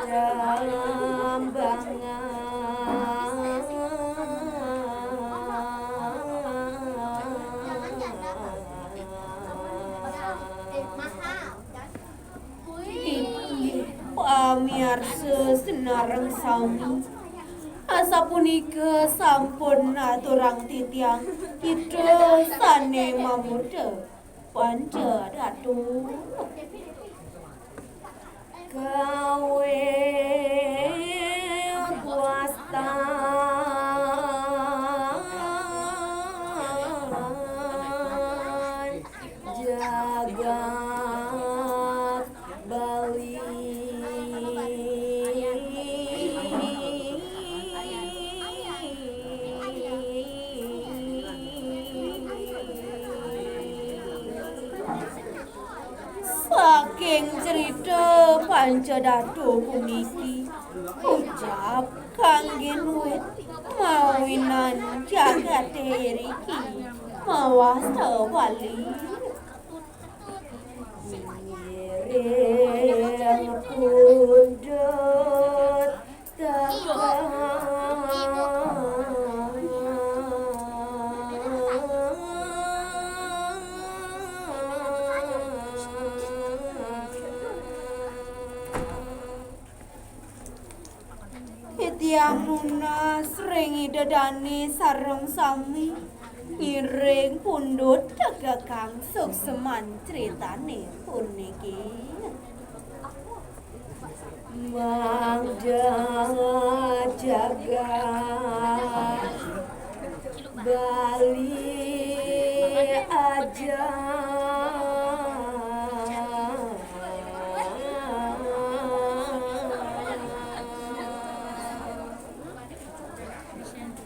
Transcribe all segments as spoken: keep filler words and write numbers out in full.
Jambangan. Inggih, pamiarsa sinareng sami. Asapunika sampun aturang titiang Ida sané mamurda Panca Datu. Kawé kuastan jagat Bali. Saking crita Pancadatu puniki, ucap kanggé nuwit mawinan jagaté iriki mawasta Bali. Ngiring pundhut Titiang nunas ring Ida dané sareng sami, ngiring pundhut tegakang suksman critané puniki. Mangda jagat Bali aja.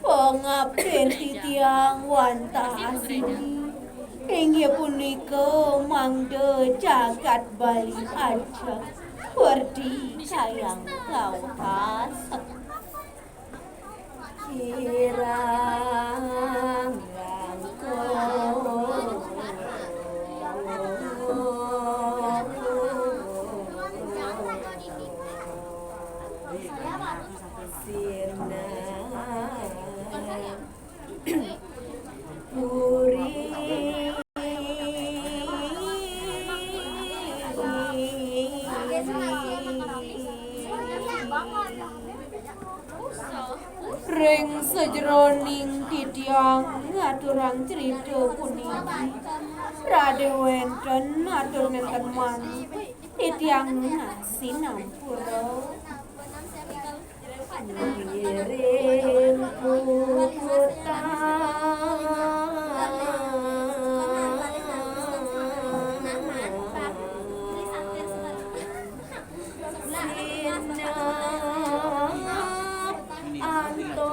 Pangabdin titiang wantah asiki, inggih punika mangda jagat Bali aja werdi kayang kawekas. Kirang langkung sinah puri. Ring sajeroning titiang ngaturang crita puniki, radia wénten atur nénten manut, titiang nunas sinampura. Ngiring puputang sinah anto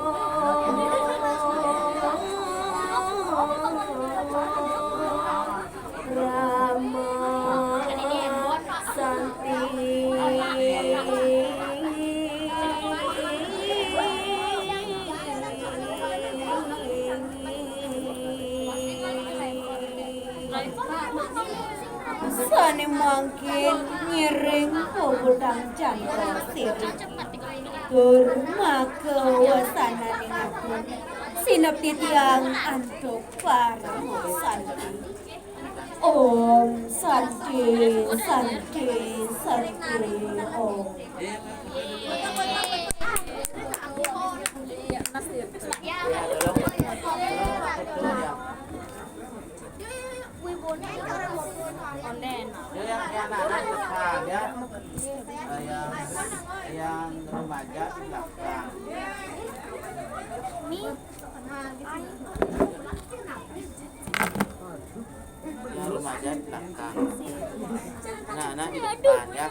Rama Santi. Sané mangkin ngiring puputang candra sirih. Tur maka wasananing agung sineb titiang antuk parama santi. Om Santi, Santi, Santi, Om. Yang, yang remaja di belakang. Yang remaja di belakang. Nah, nah, di depan, ya.